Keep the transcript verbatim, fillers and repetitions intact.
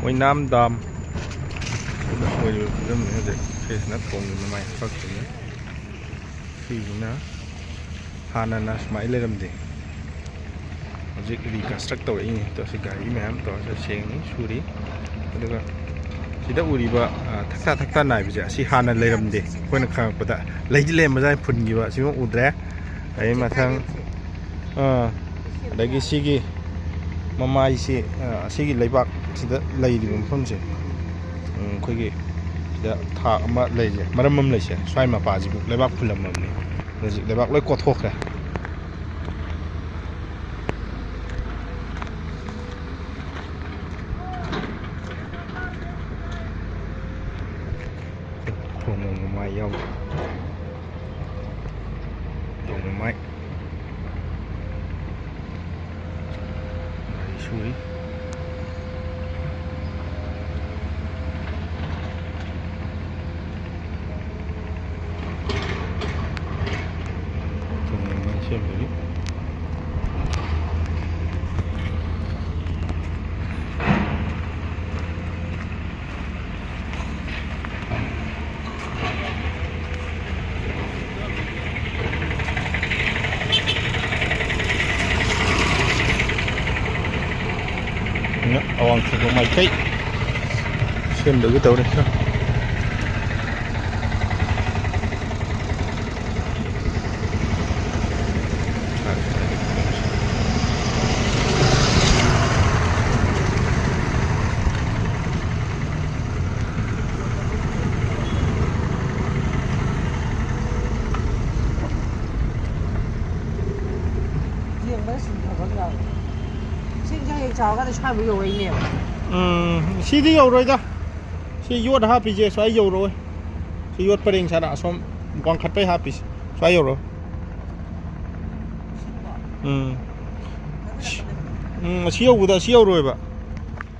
ꯑꯣꯏꯅꯥꯝ dam ꯑꯣꯏꯔꯤꯕ ꯐꯤꯕꯝꯅꯤ ꯍꯧꯖꯤꯛ꯫ ꯁꯤꯁꯤꯅ ꯊꯣꯡꯒꯤ ꯃꯃꯥꯏ ꯀꯛꯈꯤꯕꯅꯤ꯫ ꯁꯤꯁꯤꯅ ꯍꯥꯟꯅꯅ ꯁꯨꯃꯥꯏꯅ ꯂꯩꯔꯝꯗꯦ꯫ ꯍꯧꯖꯤꯛ reconstruct ꯇꯧꯔꯛꯏꯅꯤ꯫ ꯑꯗꯣ ꯁꯤ ꯒꯥꯔꯤ ꯃꯌꯥꯝ ꯇꯧꯔꯒ ꯁꯦꯡꯉꯤ, ꯁꯨꯔꯤ꯫ ꯑꯗꯨꯒ ꯁꯤꯗ ꯎꯔꯤꯕ, ꯑ, ꯊꯛꯇꯥ ꯊꯛꯇꯥ ꯅꯥꯏꯕꯁꯦ, ꯑꯁꯤ ꯍꯥꯟꯅ ꯂꯩꯔꯝꯗꯦ ꯑꯩꯈꯣꯏꯅ ꯈꯪꯉꯛꯄꯗ꯫ ꯂꯩꯗꯤ ꯂꯩꯔꯝꯕꯖꯥꯠꯅꯤ, ꯐꯨꯟꯈꯤꯕ꯫ ꯁꯤꯃ ꯎꯗ꯭ꯔꯦ꯫ ꯑꯗꯩ ꯃꯊꯪ, ꯑꯥ, ꯑꯗꯒꯤ ꯁꯤꯒꯤ ꯃꯃꯥꯏꯁꯤ, ꯑꯥ, ꯑꯁꯤꯒꯤ ꯂꯩꯕꯥꯛꯁꯤꯗ ꯂꯩꯔꯤꯕ ꯃꯐꯝꯁꯦ, ꯎꯝ, ꯑꯩꯈꯣꯏꯒꯤ ꯁꯤꯗ ꯊꯥꯛ ꯑꯃ ꯂꯩꯁꯦ, ꯃꯔꯝ ꯑꯃ ꯂꯩꯁꯦ, ꯁ꯭ꯋꯥꯏ ꯃꯄꯥꯁꯤꯕꯨ ꯂꯩꯕꯥꯛ ꯐꯨꯜꯂꯝꯃꯕꯅꯤ꯫ ꯍꯧꯖꯤꯛ ꯂꯩꯕꯥꯛ ꯂꯣꯏ ꯀꯣꯠꯊꯣꯛꯈ꯭ꯔꯦ꯫ ꯊꯣꯡ ꯃꯃꯥꯏ ꯌꯥꯎꯗꯦ꯫ ꯊꯣꯡ ꯃꯃꯥꯏ꯫ ꯒꯥꯔꯤ ꯁꯨꯔꯤ꯫ ꯊꯣꯡ ꯃꯃꯥꯏ ꯁꯦꯝꯗꯣꯔꯤ꯫ ꯑꯋꯥꯡ ꯊꯪꯕ ꯃꯥꯏꯀꯩ ꯁꯦꯝꯗꯧꯒꯤ ꯇꯧꯔꯤ꯫ ꯌꯦꯡꯕꯗ ꯁꯨꯝ ꯐꯕ ꯑꯃ ꯌꯥꯎꯋꯦ꯫ ꯁꯤꯡꯁꯦ ꯍꯌꯦꯡ ꯆꯥꯎꯔꯀꯥꯟꯗ ꯁ꯭ꯋꯥꯏꯐꯥꯎ ꯌꯧꯔꯛꯏꯅꯦꯕ꯫ ꯎꯝ, ꯁꯤꯗꯤ ꯌꯧꯔꯣꯏꯗ꯫ ꯁꯤ ꯌꯣꯠ ꯍꯥꯞꯄꯤꯁꯦ ꯁ꯭ꯋꯥꯏ ꯌꯧꯔꯛꯑꯣꯏ꯫ ꯁꯤ ꯌꯣꯠ ꯄꯔꯦꯡ ꯁꯥꯅ ꯑꯁꯣꯝ ꯋꯥꯡꯈꯠꯄꯩ ꯍꯥꯞꯄꯤꯁꯦ ꯁ꯭ꯋꯥꯏ ꯌꯧꯔꯛꯑꯣꯏ꯫ ꯎꯝ꯫ ꯎꯝ, ꯑꯁꯤ ꯌꯧꯕꯗ ꯑꯁꯤ ꯌꯧꯔꯣꯏꯕ꯫